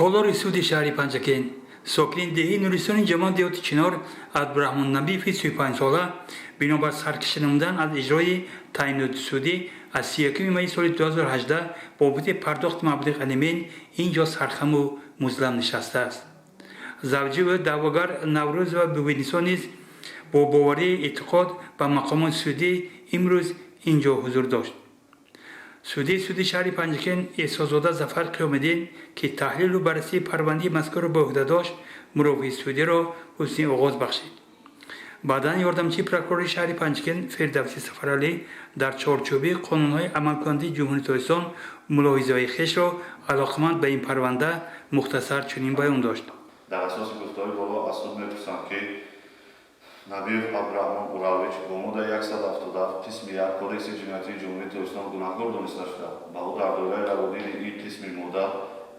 Толори суди шаҳри Панҷакент сокини деҳии Нуристони ҷамоати деҳоти Чинор Абдураҳмон Набиеви 35-сола бинобар саркашӣ намудан аз иҷрои таъиноти судӣ аз 31 майи соли 2018 бобати пардохти маблиғи алимент ин ҷо сархаму музлам нишастааст. Завҷи ӯ, даъвогар Наврӯзова Бубинисо, низ бо боварии эътиқод ба мақомоти судӣ имрӯз ин ҷо ҳузур дошт. Судии суди шаҳри Панҷакент Эҳсозода Зафар Қиёмиддин, ки таҳлилу баррасии парвандаи мазкурро ба ӯҳда дошт, мурофиаи судиро ҳусни оғоз бахшид. Баъдан ёрдамчии прокурори шаҳри Панҷакент Фирдавсӣ Сафаралӣ дар чорчӯби қонунҳои амалкунандаи Ҷумҳурии Тоҷикистон мулоҳизаҳои хешро алоқаманд ба ин парванда мухтасар чунин баён дошт. Дар асоси гуфтори боло аз суд мепурсам, ки Набиев Абдураҳмон Уралович бо моддаи 177 қисми 1 Кодекси ҷиноятии Ҷумҳурии Тоҷикистон гунаҳкор дониста шуда, ба ӯ дар доираи раводиди ин қисми модда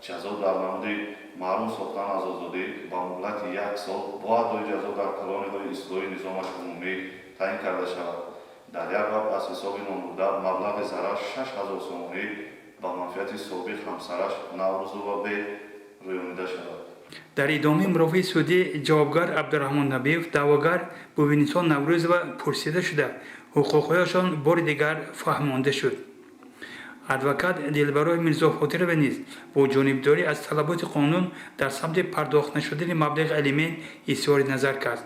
ҷазо дар намуди маҳрум сохтан аз озодӣ ба муҳлати як сол бо адои ҷазо дар колониҳои ислоҳии низомаш умумӣ таъин карда шавад. Дар як вақт аз ҳисоби номбурда маблағи зарар 6000 сомонӣ ба манфиати собиқ ҳамсараш Наврӯзова Б рӯёнида шавад. Дар идомаи мурофиаи судӣ ҷавобгар Абдураҳмон Набиев, даъвогар Бубинисо Наврӯзова пурсида шуда, ҳуқуқҳояшон бори дигар фаҳмонда шуд. Адвокат Дилбарои Мирзофотирова низ бо ҷонибдорӣ аз талаботи қонун дар самти пардохт нашудани маблиғи алимент изҳори назар кард.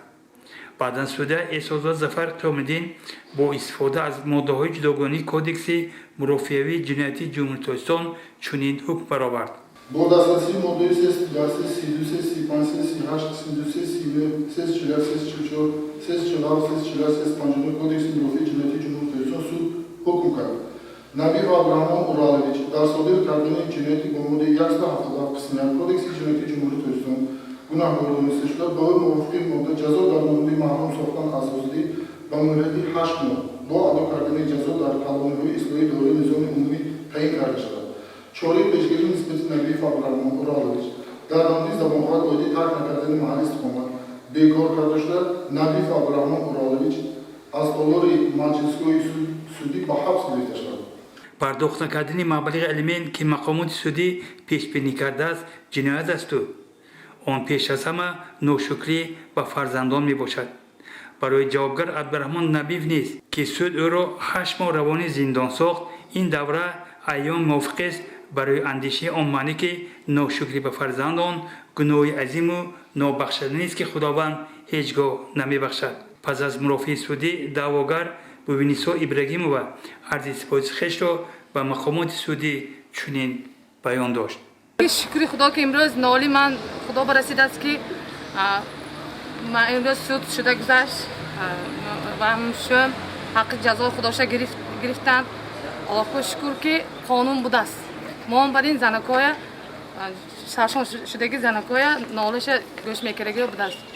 Баъдан судя Эҳсозода Зафар Қиёмиддин бо истифода аз моддаҳои ҷудогонии Кодекси мурофиавии ҷиноятии Ҷумҳурии Тоҷикистон чунин ҳукм баровард. Бо дастрасии моддаи 323, 32, 35, 38, 32, 39, 341, 344, 347, 348, 352 Кодекси мурофиаи ҷиноятии Ҷумҳурии Тоҷикистон суд ҳукм кард: Набиев Абдураҳмон Уралович дар содир кардани ҷинояти бо моддаи 177 қисми 1 Кодекси ҷиноятии Ҷумҳурии Тоҷикистон гунаҳкор дониста шуда, ба ӯ мувофиқи модда ҷазо дар намуди маҳрум сохтан аз озодӣ ба муҳлати 8 моҳ бо адо кардани ҷазо дар колониҳои ислоҳии доираи низоми умумӣ таъин карда шавад. Чораи пешгирӣ нисбати Набиев Абдураҳмон Уралович дар намуди забонхат оиди тарк накардани маҳалли истиқомат бекор карда шуда, Набиев Абдураҳмон Уралович аз толори маҷлисгоҳи судӣ ба ҳабс гирифта шавад. Пардохт накардани маблиғи алимент, ки мақомоти судӣ пешбинӣ кардааст, ҷиноят асту он пеш аз ҳама ношукрӣ ба фарзандон мебошад. Барои ҷавобгар Абдураҳмон Набиев низ, ки суд ӯро 8 моҳ равони зиндон сохт, ин давра айём мувофиқест барои андешаи он маънӣ, ки ношукрӣ ба фарзандон гуноҳи азиму нобахшаданист, ки Худованд ҳеҷ гоҳ намебахшад. Пас аз мурофиаи судӣ даъвогар Бубинисо Ибрагимова арзи сипоси хешро ба мақомоти судӣ чунин баён дошт. Шукри Худо, ки имрӯз ноли ман Худо барасидааст, ки ман имрӯз суд шуда гузашт ва шӯм ҳаққи ҷазои худоша гирифтанд. Аллоҳро шукр, ки қонун будааст. Мо бар ин занакоя саршон шудаги занакоя нолаша гӯш мекардаги будааст.